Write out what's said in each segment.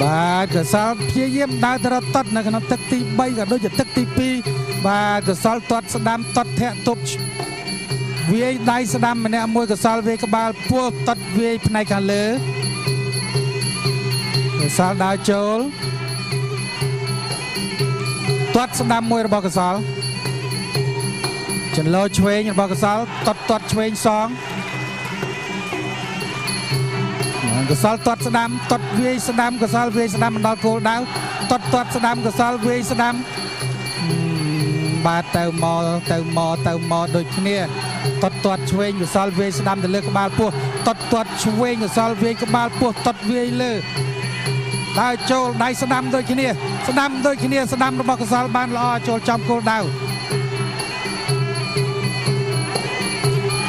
បាទកសលព្យាយាមដើរទៅរកតត់នៅក្នុងទឹកទី3ក៏ដូចជាទឹកទី2បាទកសលទាត់ស្ដាំតត់ធាក់ទប់វាយដៃស្ដាំម្នាក់មួយកសលវាយក្បាលពោះតត់វាយផ្នែកខាងលើកសលដើរចូលទាត់ស្ដាំមួយរបស់កសលចន្លោឆ្វេងរបស់កសលតត់ទាត់ឆ្វេងសងកសលទាត់ស្ដាំទាត់វាយស្ដាំកសលវាយស្ដាំមិនដល់គោលដៅទាត់ទាត់ស្ដាំកសលវាយស្ដាំបាទទៅមកទៅមកទៅមកដូចគ្នាទាត់ទាត់ឆ្វេងកសលវាយស្ដាំទៅលើក្បាលពោះទាត់ទាត់ឆ្វេងកសលវាយក្បាលពោះទាត់វាយលើដើរចូលដៃស្ដាំដូចគ្នាស្ដាំដូចគ្នាស្ដាំរបស់កសលបានល្អចូលចំគោលដៅ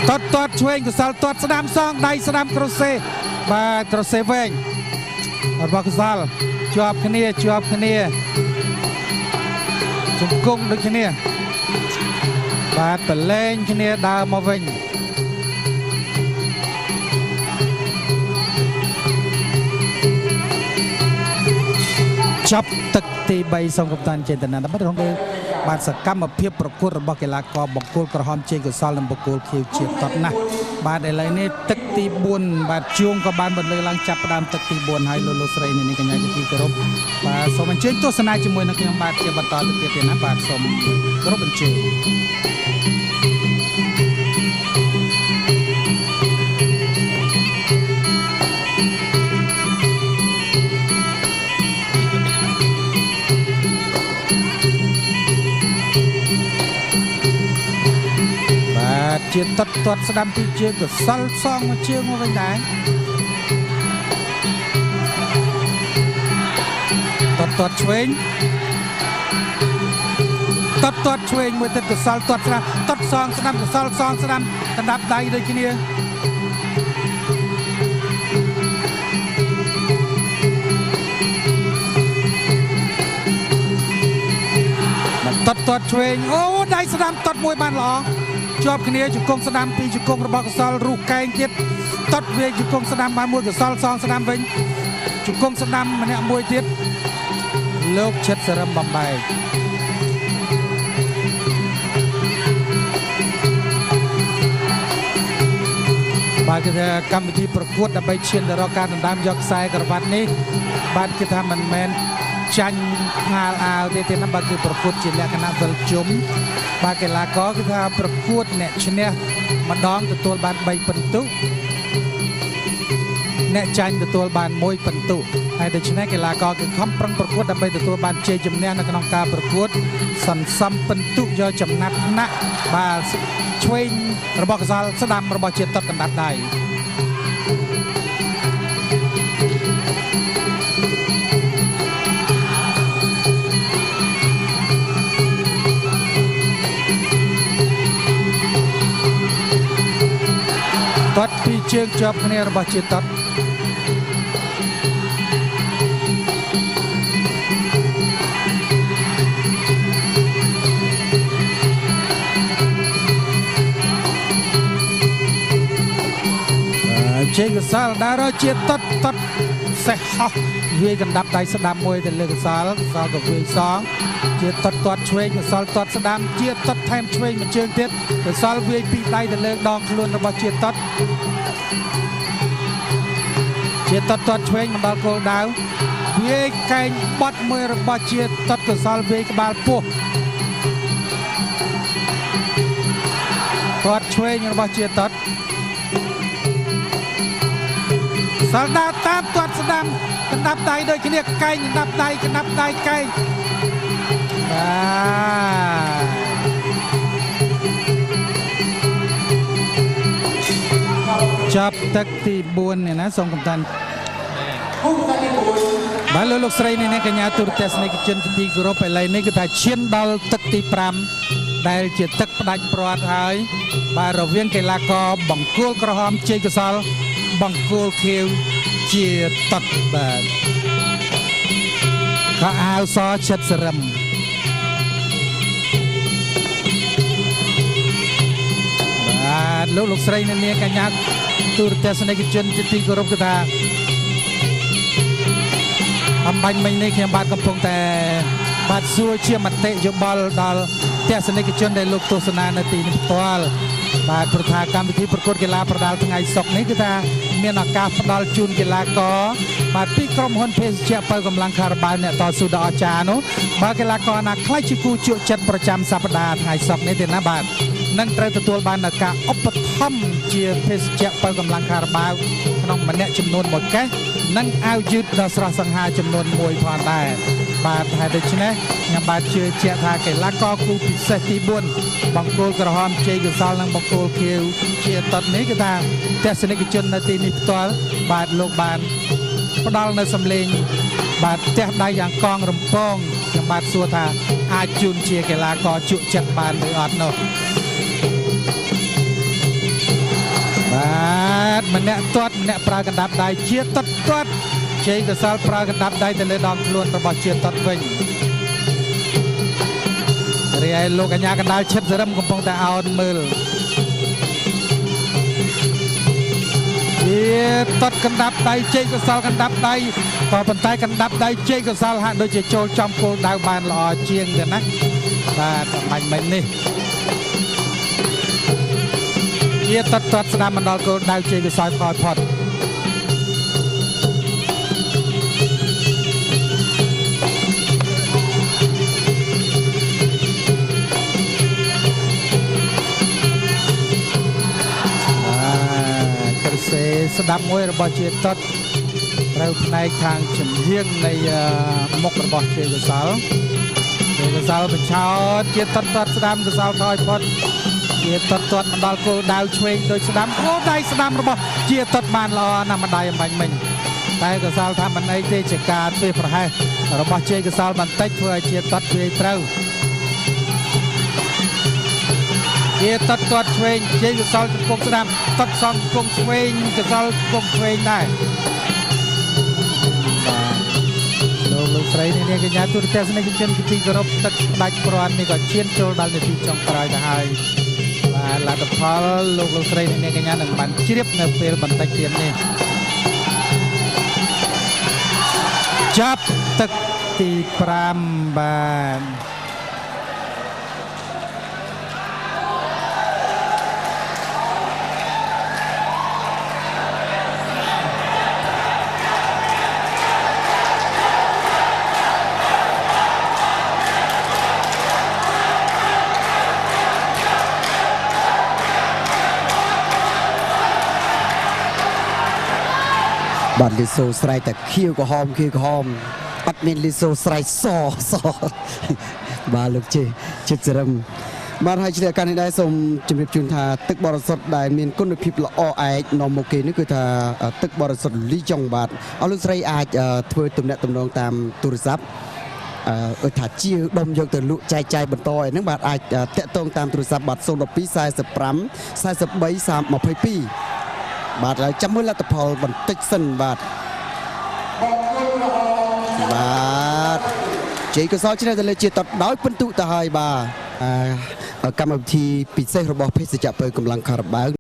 ទាត់ទាត់ឆ្វេងកសលទាត់ស្ដាំសងដៃស្ដាំក្រសេបាទក្រសេវែងរបស់កសលជាប់គ្នាជាប់គ្នាជង្គង់ដូចគ្នាបាទប្រឡែងគ្នាដើរមកវិញចាប់ទឹកទី3សូមកំតានចេតនាដើម្បីរងបាទសកម្មភាពប្រកួតរបស់កីឡាករបង្គោលក្រហមជើងកសលនិងបង្គោលខៀវជាតត់ណាស់បាទឥឡូវនេះទឹកទី4បាទជួងក៏បានបន្លឺឡើងចាប់ផ្ដើមទឹកទី4ហើយលោកលោកស្រីនាងកញ្ញាជាទីគោរពបាទសូមអញ្ជើញទស្សនាជាមួយនឹងខ្ញុំបាទជាបន្តទៅទៀតទេណាបាទសូមគោរពអញ្ជើញជាតត់ទាត់ស្ដាំពីជើងកសលសងមកជើងមកវិញដែរតត់ទាត់ឆ្វេងតត់ទាត់ឆ្វេងមួយទឹកកសលទាត់ស្ដាំតត់សងស្ដាំកសលសងស្ដាំកណ្ដាប់ដៃដូចគ្នាតត់ទាត់ឆ្វេងអូដៃស្ដាំតត់មួយបានល្អជាប់គ្នាជង្គង់ស្ដាំពីជង្គង់របស់កសលរុះកែងទៀតតត់វាជង្គង់ស្ដាំបានមួយកសលសងស្ដាំវិញជង្គង់ស្ដាំម្នាក់មួយទៀតលោកឆិតសរឹមបំបែកបាទគឺថាកម្មវិធីប្រកួតដើម្បីឈានទៅរកការដណ្ដើមយកខ្សែក្រវ៉ាត់នេះបាទគឺថាមិនមែនចាញ់ហាលអាវទេទេណាបាទគឺប្រកួតជាលក្ខណៈវិលជុំបាទកីឡាករគឺថាប្រកួតអ្នកឈ្នះម្ដងទទួលបាន3ពិន្ទុអ្នកចាញ់ទទួលបាន1ពិន្ទុហើយដូច្នេះកីឡាករគឺខំប្រឹងប្រកួតដើម្បីទទួលបានជ័យជំនះនៅក្នុងការប្រកួតសន្សំពិន្ទុយកចំណាត់ថ្នាក់បាទឆ្វេងរបស់កសលស្ដាំរបស់ជាតត់កណ្ដាប់ដៃទាត់ពីជើងជាប់គ្នារបស់ជាតត់ជើងកសលដើររកជាតត់តត់សេះហោះវាយកណ្ដាប់ដៃស្ដាំមួយទៅលើកសលកសលក៏វាយសងជាតត់ទាត់ឆ្វេងកសលទាត់ស្ដាំជាតត់ថែមឆ្វេងមួយជើងទៀតកសលវាយពីដៃទៅលើដងខ្លួនរបស់ជាតត់ជាតត់ទាត់ឆ្វេងមិនដល់គោលដៅវាយកែងបត់មួយរបស់ជាតត់កសលវាយក្បាលពោះទាត់ឆ្វេងរបស់ជាតត់សលដាតាមទាត់ស្ដាំកណ្ដាប់ដៃដូចគ្នាកែងកណ្ដាប់ដៃកណ្ដាប់ដៃកែងបាទចាប់ទឹកទី4នេះណាសូមកំតានបាទលោកស្រីនេះកញ្ញាទូរទស្សនិកជនទីគោរពឥឡូវនេះគឺថាឈានដល់ទឹកទី5ដែលជាទឹកផ្ដាច់ព្រាត់ហើយបាទរវាងកីឡាករបង្គោលក្រហមជ័យកុសលបង្គោលខៀវជាតត់បាទខោអាវសចិត្តសរឹមបាទលោកស្រីនាងកញ្ញាទូរទស្សនិកជនជាទីគោរពគឺថា អំបញ្ញមិញនេះខ្ញុំបាទកំពុងតែបាទសួរជាមតិយោបល់ដល់ទស្សនិកជនដែលលោកទស្សនានៅទីនេះផ្ទាល់បាទព្រោះថាកម្មវិធីប្រកួតកីឡាប្រដាល់ថ្ងៃសុក្រនេះគឺថាមានឱកាសផ្ដល់ជូនកីឡាករបាទពីក្រុមហ៊ុនភេសជ្ជៈបើកម្លាំងខារ៉ាបាវអ្នកតស៊ូដ៏អស្ចារ្យនោះបើកីឡាករណាខ្លះជាគូជក់ចិត្តប្រចាំសប្តាហ៍ថ្ងៃសុក្រនេះទេណាបាទនឹងត្រូវទទួលបាននូវការឧបត្ថម្ភជាភេសជ្ជៈបើកម្លាំងខារ៉ាបាវក្នុងម្នាក់ចំនួន1កេសនិងអាវយឺតដ៏ស្រស់សង្ហាចំនួន1ផងដែរបាទហើយដូច្នេះខ្ញុំបាទជឿជាក់ថាកីឡាករគូពិសេសទី4បង្គោលក្រហមជ័យកុសលនិងបង្គោលខៀវជាតតនេះគឺថាទស្សនិកជននៅទីនេះផ្ទាល់បាទលោកបានផ្ដល់នៅសម្លេងបាទផ្ទះដៃយ៉ាងកងរំពងខ្ញុំបាទសួរថាអាចជូនជាកីឡាករជក់ចិត្តបានឬអត់នោះបាទម្នាក់ទាត់ម្នាក់ប្រើកណ្ដាប់ដៃជាតតទាត់ជ័យកុសលប្រើកណ្ដាប់ដៃទៅលើដងខ្លួនរបស់ជាតតវិញរីឯលោកអញ្ញាកណ្ដាលឈិតសរឹមកំពុងតែអោនមើលជាតតកណ្ដាប់ដៃជ័យកុសលកណ្ដាប់ដៃក៏ប៉ុន្តែកណ្ដាប់ដៃជ័យកុសលហាក់ដូចជាចូលចំគោលដៅបានល្អជាងទេណាបាទបាញ់មិញនេះជាតតតស្ដាំមិនដល់គោលដៅជ័យកុសលខលផុតស្ដាប់មួយរបស់ជាតតត្រូវផ្នែកខាងចំហៀងនៃមុខរបស់ជាកុសលជាកុសលបញ្ឆោតជាតតតស្ដាំកុសលថយផុតជាតតតមិនដល់គោលដៅឆ្វេងដូចស្ដាំគោលដៃស្ដាំរបស់ជាតតបានល្អណាស់ម្ដាយអំបញ្ញមិញតែកុសលថាមិនអីទេជាការធ្វើប្រហែសរបស់ជាកុសលបន្តិចធ្វើឲ្យជាតតវាយត្រូវជាតតតឆ្វេងជាកុសលជង្គង់ស្ដាំតតសំជង្គង់ឆ្វេងកុសលជង្គង់ឆ្វេងដែរបាទលោកស្រីនាងកញ្ញាទូរទស្សនិកជនជាទីគោរពទឹកដាច់ព្រាន់នេះក៏ឈានចូលដល់នាទីចុងក្រោយទៅហើយបាទលទ្ធផលលោកស្រីនាងកញ្ញានឹងបានជ្រាបនៅពេលបន្តិចទៀតនេះចាប់ទឹកទី5បាទ បាទលីសូស្រែកតែខៀវក្រហមខៀវក្រហមអត់មានលីសូស្រែកសសបាទលោកជិចិត្តសរឹមបាទហើយឆ្លៀតឱកាសនេះដែរសូមជម្រាបជូនថាទឹកបរិសុទ្ធដែលមានគុណភាពល្អឯកនាំមកគេនេះគឺថាទឹកបរិសុទ្ធលីចុងបាទអរលោកស្រីអាចធ្វើទំនាក់ទំនងតាមទូរស័ព្ទអឺថាជាដុំយកទៅលក់ចែកចាយបន្តអីហ្នឹងបាទអាចតាក់ទងតាមទូរស័ព្ទបាទ012 45 43 322បាទហើយចាំមើលលទ្ធផលបន្តិចសិនបាទបាទជ័យកុសលឈ្នះទៅលើជាតតដោយពិន្ទុទៅហើយបាទកម្មវិធីពិសេសរបស់ភេសជ្ជៈពៅកម្លាំងខារ៉ាបាវ